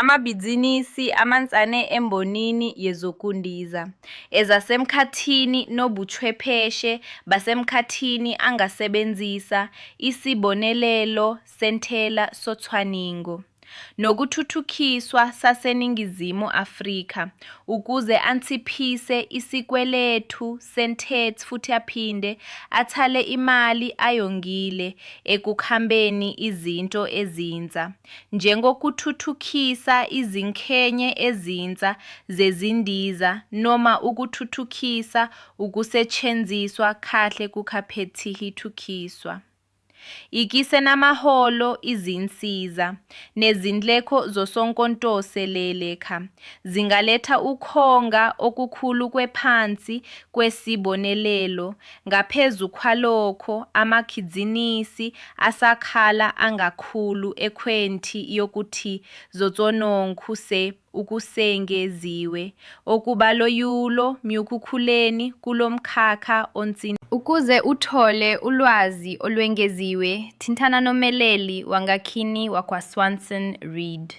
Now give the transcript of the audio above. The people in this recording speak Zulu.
Amabhizinisi amansane embonini yezokundiza, ezasemkhathini nobuchwepheshe basemkhathini angasebenzisa Isibonelelo Sentela Socwaningo Nokuthuthukiswa saseNingizimu Afrika ukuze anciphise isikweletu sentec futhiaphinde atshale imali ayongile ekukhambeni izinto ezintsha, njengokuthuthukisa izingxenye ezintsha zezindiza noma ukuthuthukisa ukusetshenziswa kahle kukaphethihithukiswa. Ikisenamaholo, izinsiza, nezindleko zosonkontoseleleka zingaletha ukonga okukhulu kwephansi kwesibonelelo Ngaphezu kwalokho, amakhidzinisi asaqala angakhulu ekhwenthi yokuthizotsononku se ukusengeziwe okubaloyulo myukukhuleni kulo mkhakha oncinane. Ukuze uthole ulwazi olwengeziwe thintana nommeleli wangakini wakwa-Swanson Reed.